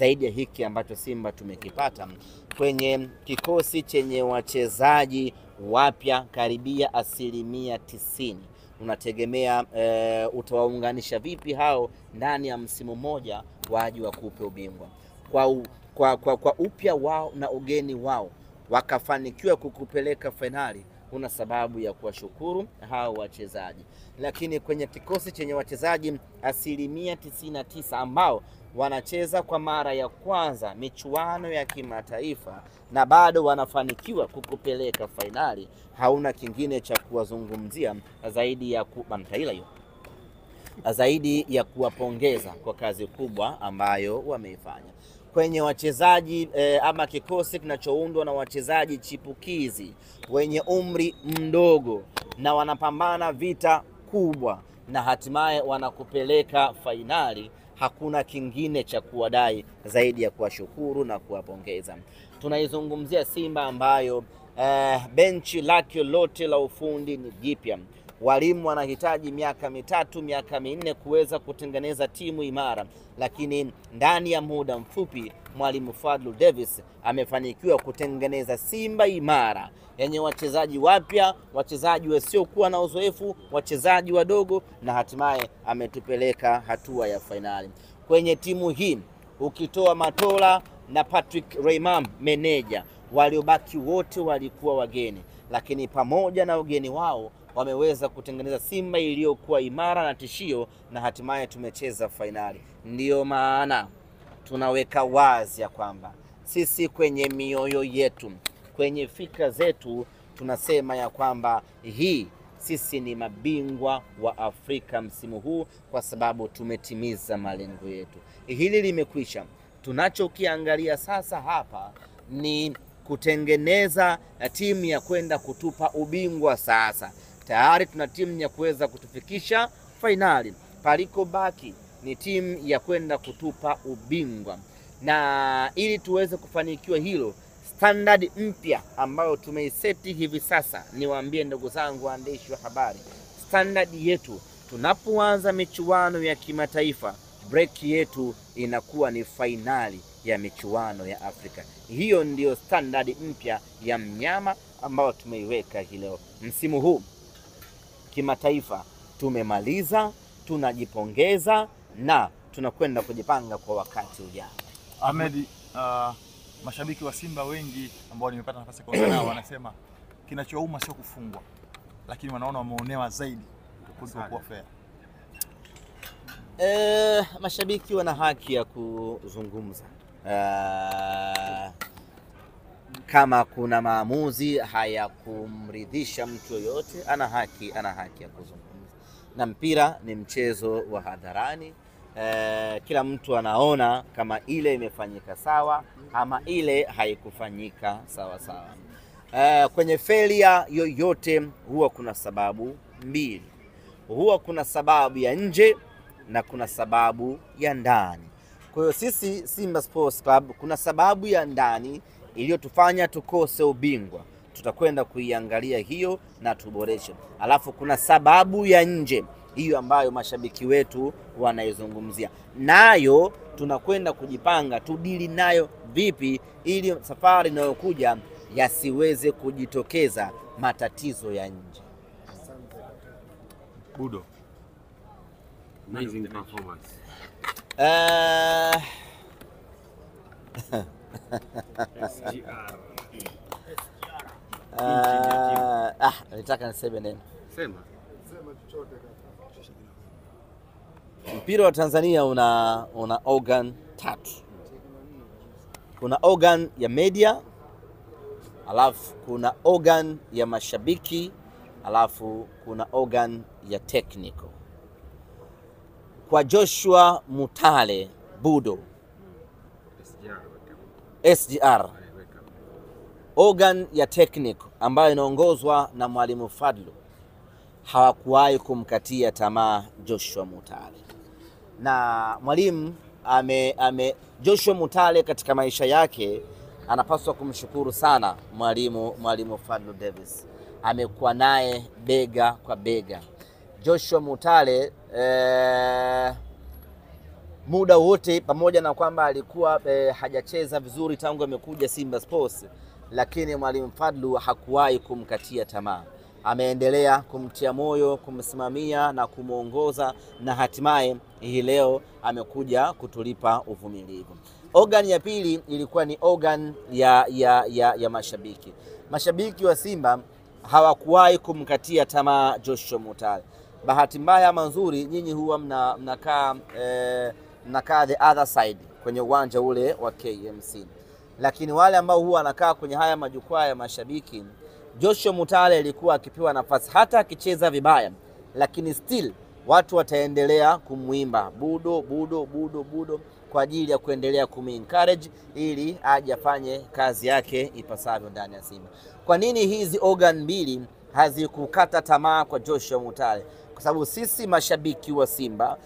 zaidi ya hiki ambacho Simba tumekipata kwenye kikosi chenye wachezaji wapya karibia 90%. Unategemea utawaunganisha vipi hao ndani ya msimu mmoja waje wakupe ubingwa? Kwa upya wao na ugeni wao wakafanikiwa kukupeleka fainali, una sababu ya kuwashukuru hao wachezaji. Lakini kwenye kikosi chenye wachezaji 99% ambao wanacheza kwa mara ya kwanza michuano ya kimataifa na bado wanafanikiwa kukupeleka fainali, hauna kingine cha kuwazungumzia zaidi ya zaidi ya kuwapongeza kwa kazi kubwa ambayo wameifanya. Kwenye wachezaji ama kikosi kinachoundwa na wachezaji chipukizi wenye umri mdogo na wanapambana vita kubwa na hatimaye wanakupeleka fainali, hakuna kingine cha kuwadai zaidi ya kuwashukuru na kuwapongeza. Tunaizungumzia Simba ambayo benchi lake lote la ufundi ni jipya. Walimu wanahitaji miaka 3, miaka 4 kuweza kutengeneza timu imara, lakini ndani ya muda mfupi Mwalimu Fadlu Davis amefanikiwa kutengeneza Simba imara yenye wachezaji wapya, wachezaji wasiokuwa na uzoefu, wachezaji wadogo, na hatimaye ametupeleka hatua ya fainali. Kwenye timu hii ukitoa Matola na Patrick Raymond meneja, waliobaki wote walikuwa wageni, lakini pamoja na ugeni wao wameweza kutengeneza Simba iliyokuwa imara na tishio, na hatimaye tumecheza fainali. Ndiyo maana tunaweka wazi ya kwamba sisi kwenye mioyo yetu, kwenye fikra zetu, tunasema ya kwamba hii sisi ni mabingwa wa Afrika msimu huu kwa sababu tumetimiza malengo yetu. Hili limekwisha. Tunachokiangalia sasa hapa ni kutengeneza timu ya kwenda kutupa ubingwa. Sasa tayari tuna timu ya kuweza kutufikisha fainali, paliko baki ni timu ya kwenda kutupa ubingwa. Na ili tuweze kufanikiwa hilo, standard mpya ambayo tumeiseti hivi sasa, niwaambie ndugu zangu waandishi wa habari, standard yetu tunapoanza michuano ya kimataifa, break yetu inakuwa ni fainali ya michuano ya Afrika. Hiyo ndiyo standard mpya ya mnyama ambayo tumeiweka hii leo. Msimu huu kimataifa tumemaliza, tunajipongeza na tunakwenda kujipanga kwa wakati ujao. Ahmed, mashabiki wa Simba wengi ambao nimepata nafasi ya kuongea nao wanasema kinachouma sio kufungwa, lakini wanaona wameonewa zaidi kuliko kuwa fair. Mashabiki wana haki ya kuzungumza. Kama kuna maamuzi hayakumridhisha mtu yoyote, ana haki ya kuzungumza. Na mpira ni mchezo wa hadharani. Kila mtu anaona kama ile imefanyika sawa ama ile haikufanyika sawa sawa. Kwenye failure yoyote huwa kuna sababu mbili. Huwa kuna sababu ya nje na kuna sababu ya ndani. Kwa hiyo sisi Simba Sports Club kuna sababu ya ndani iliyotufanya tukose ubingwa. Tutakwenda kuiangalia hiyo na tuboreshe. Alafu kuna sababu ya nje hiyo ambayo mashabiki wetu wanaizungumzia, nayo tunakwenda kujipanga tudili nayo vipi ili safari inayokuja yasiweze kujitokeza matatizo ya nje. Budo, amazing performance. SGR. Nitaka niseme neno. Sema. Mpira wa Tanzania una organ tatu. Kuna organ ya media, alafu kuna organ ya mashabiki, alafu kuna organ ya technical. Kwa Joshua Mutale Budo, SGR, organ ya technical ambayo inaongozwa na Mwalimu Fadlu, hawakuwahi kumkatia tamaa Joshua Mutale. Na mwalimu Joshua Mutale katika maisha yake anapaswa kumshukuru sana mwalimu Fadlu Davis. Amekuwa naye bega kwa bega. Joshua Mutale Muda wote, pamoja na kwamba alikuwa hajacheza vizuri tangu amekuja Simba Sports, lakini Mwalimu Fadlu hakuwahi kumkatia tamaa. Ameendelea kumtia moyo, kumsimamia na kumwongoza, na hatimaye hii leo amekuja kutulipa uvumilivu. Organ ya pili ilikuwa ni organ ya mashabiki. Mashabiki wa Simba hawakuwahi kumkatia tamaa Joshua Mutale. Bahati mbaya ama nzuri, nyinyi huwa mnakaa the other side kwenye uwanja ule wa KMC, lakini wale ambao huwa wanakaa kwenye haya majukwaa ya mashabiki, Joshua Mutale alikuwa akipewa nafasi hata akicheza vibaya, lakini still watu wataendelea kumwimba budo budo budo budo kwa ajili ya kuendelea kumencourage ili aje afanye kazi yake ipasavyo ndani ya Simba. Kwa nini hizi organ mbili hazikukata tamaa kwa Joshua Mutale? Kwa sababu sisi mashabiki wa Simba